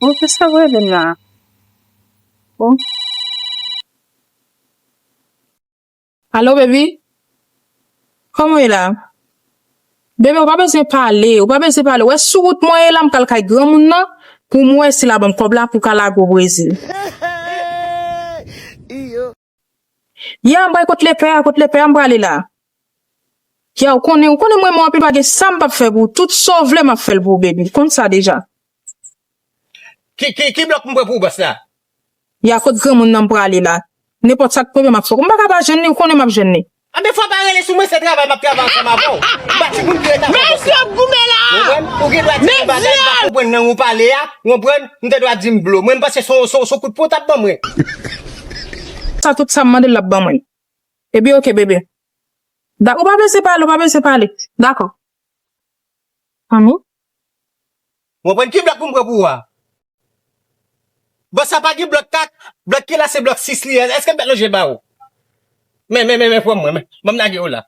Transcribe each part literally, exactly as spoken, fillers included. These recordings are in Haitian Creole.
Bon, kisa w rele m la? Bon. Alo, baby? Kòman w ye la? Baby, ou pa bezwen pale, ou pa bezwen pale. Ou wè sou wout mwen ye la, m pral kay granmoun nan, pou m wè si l a ban m kòb la pou ka lage w Brezil. Ya, m pral kot lepè a, kot lepè a m prale la. Ya, ou konnen, ou konnen mwen, mwen anpil pa gen sa m p ap fè pou ou. Tout sa w vle, m ap fè l pou ou, baby. Ou konn sa deja. Ki, ki, ki blòk m pran pou ou, bòs la? Ya, kot granmoun nan m prale la. Nenpòt sa k pwoblèm ap fè. M pa ka pa jwenn li, ou konnen m ap jwenn li. Anben fò w pa rele sou mwen, se travay m ap travay ansanm avè w. M pa timoun ki rete avè w. Mesye ap goumen la! Konprann? Ou gen dwa di m yon bagay m pa konprann nan ou pale a, konprann? M te dwa di m blo. Mwen m panse se yon, se yon, se yon kout pwen w t ap ban mwen. Sa tout sa m mande l l ap ban mwen. Epi oke, bebe. Da, ou pa bezwen pale, ou pa bezwen pale. Dakò. Anmi? Mwen pran ki blòk pou m pran pou ou a? Bòs sa pa gen blòk kat, blòk ki la se blòk sis li ye. Èske m pèt lonje ba ou? Men, men, men, men, pran mwen, men. Ban m lage ou la.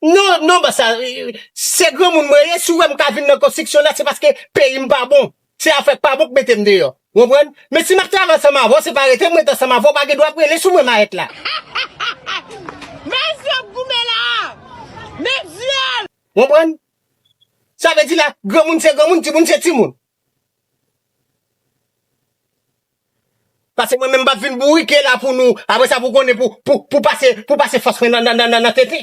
Non, non, bòs sa, se granmoun mwen ye. Si w wè m ka vin nan konstriksyon la, se paske peyi m pa bon. Se afè k pa bon k mete m deyò. Ou konprann? Men si m ap travay ansanm avè w, se pa rete m rete ansanm avè w, w pa gen dwa ap rele sou mwen mayèt la. Mesye ap goumen la! Mesye! Ou konprann? Sa vle di la, granmoun se granmoun, timoun se timoun. Paske mwen menm m p ap vin bourike la pou nou, apre sa pou konnen pou, pou, pou pase, pou pase fòs mwen nan, nan, nan, nan, nan tete.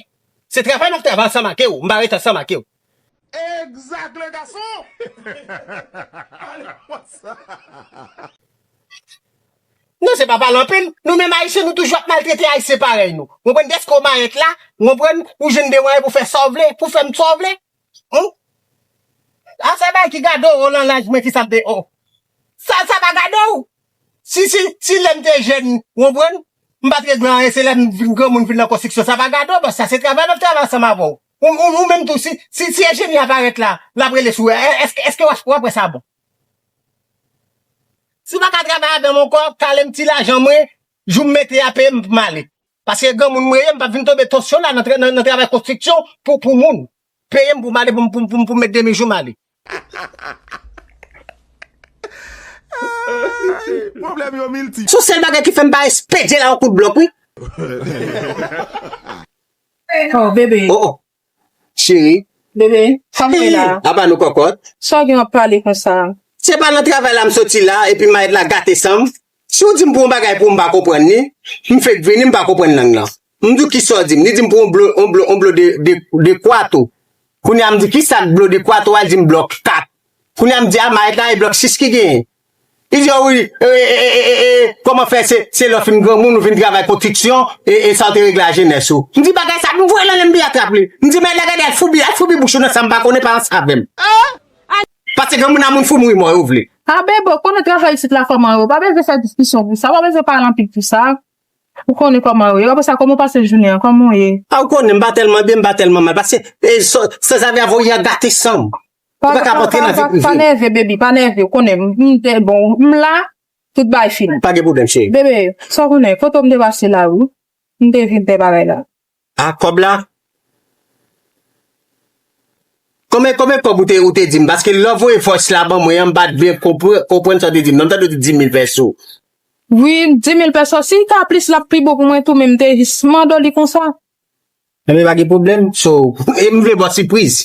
Se travay m ap travay ansanm ak ou, m pa rete ansanm ak ou. Exact, le garçon! Ale konsa. Non, se pa pale anpil. Nou menm Ayisyen, nou toujou ap maltrete Ayisyen parèy nou. Ou konprann? Dèske w mayèt la, ou konprann? Ou jwenn de mwayen pou fè sa w vle, pou fè m sa w vle. Hum? A, se bagay ki gade w, o, nan laj mwen, ki sa m te, o. Sa, sa pa gade w. Si, si, si lè m te jèn, ou konprann? M pa t regle anyen, se lè m vin granmoun, vin nan konstriksyon, sa pa gade w, bòs, sa se travay m ap travay ansanm avè w. Ou, ou, ou menm tou, si, si, si enjenyè a parèt la, l ap rele sou ou, è-, èske, èske w ap, w ap wè sa bon? Si w pa ka travay avè m ankò, kale m ti lajan mwen, jou m mete a peye m pou m ale. Paske granmoun mwen ye, m p ap vin tonbe tansyon la nan tra-, nan, nan travay konstriksyon pou, pou moun. Peye m pou m ale pou m, pou m, pou m, pou m met demi jou m ale. Ay, pwoblèm yo miltip. Se yon sèl bagay ki fè m pa espedye la yon kout blòk, wi. Oh, bebe. Oh, oh. Cheri. Bebe, kòman w ye la? Apa nou kòkòt? Sa w gen w ap pale konsa? Se pa nan travay la m soti la, epi mayèt la gate san m. Si w di m pou yon bagay pou m pa konprann li, m fèk vini, m pa konprann lang lan. M di w kisa w di m, li di m pou yon blo, yon blo, yon blo de, de, de kwato. Kounye a m di kisa k blo de kwato a, li di m blòk kat. Kounye a m di a mayèt la e blòk sis ki genyen. Li di, o wi, e, e, kòman fè se, se lè w fin granmoun, ou fin travay konstriksyon, e, e sa w te regle a jenès ou. M di bagay sa, m voye l anlè m byen atrap li. M di, men lè gade al foubi, al foubi bouch ou nan sa m pa konnen, pa ansanm avè m. Paske granmoun a moun fou mouri mò, yo vle. A bebe, w konnen travay isit la fè m anyen, ou pa bezwen fè diskisyon pou sa, ou pa bezwen pale anpil pou sa. Ou konnen kòman yo ye. Apre sa, kòman w pase jounen an? Kòman w ye? A, ou konnen, m pa tèlman byen, m pa tèlman mal. Paske, e, sa, sa, sa vle avoye a gate san m. Ou pa ka antre nan vi prive. Pa nève, baby, pa nève. Ou konnen, m, m te, bon, m la, tout bagay fini. Pa gen pwoblèm, cheri. Bebe, sa w konnen, kote w m te pase la, wi. M te vin fè bagay la. A, kòb la? Konbyen, konbyen kòb ou te, ou te di m? Paske lè w voye voice la ban mwen an, m pa t byen konpre-, konprann sa w te di m. Non, m tande w di dis mil pèso. Wi, dis mil pèso. Si l ka plis, l ap pi bon pou mwen tou, men m te jis mande w li konsa. Enben, pa gen pwoblèm. So, e m vle ba w sipriz.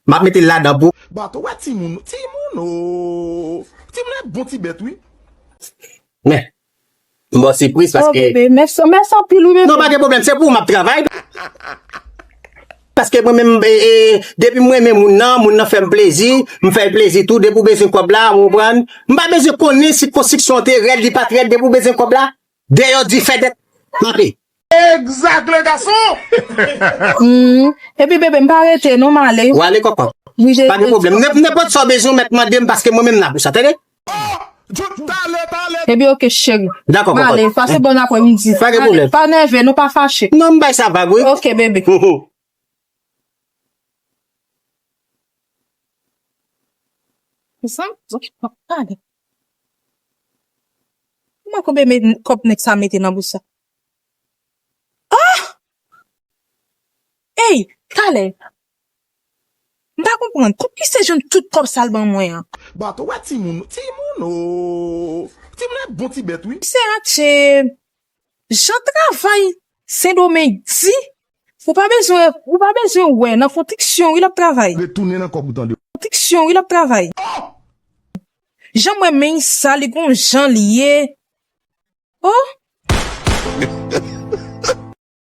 M ap mete l ladan pou. Bato, wè timoun, timoun, o. Timoun e bon ti bèt, wi. Men, m ba w sipriz paske. Oh, bebe, mèsi, mèsi anpil, wi, bebe. Non, pa gen pwoblèm, se pou ou m ap travay. Paske mwen menm, e, e, depi m renmen moun nan, moun nan fè m plezi, m fè l plezi tou, depi w bezwen kòb la, ou konprann. M pa bezwen konnen si konstriksyon an te rèd, li pa t rèd, depi w bezwen kòb la, dèyè di fè dèt, kanpe. Exact, le garçon! Hmm. Epi, bebe, m pa rete, non, m ale. Ou ale, kòkò. Wi, je-, pa gen pwoblèm. Nenp-, nenpòt sa w bezwen, w mèt mande m, paske mwen menm m la pou sa, tande? Oh! Talè, talè. Epi, oke, cheri. Dakò, kòkò. M ale, pase bòn apremidi. Pa gen pwoblèm. Pa nève, nou pa fache. Non, m bay sa vag, wi. Oke, bebe. Mhm. Sa, oke, pa pale. Kòman konbyen kòb nèg sa mete nan bous sa? Ah! Ey, talè. M pa konprann. Kot misye jwenn tout kòb sa l ban mwen an? Bato, wè timoun, timoun o. Timoun e bon ti bèt wi. Misye atche jan travay Sendomeng di. Ou pa bezwen, ou pa bezwen wè nan konstriksyon wi l ap travay. Retounen nan kòb ou tande. Konstriksyon wi l ap travay. Jan mwen men sa li gon jan li ye. Oh.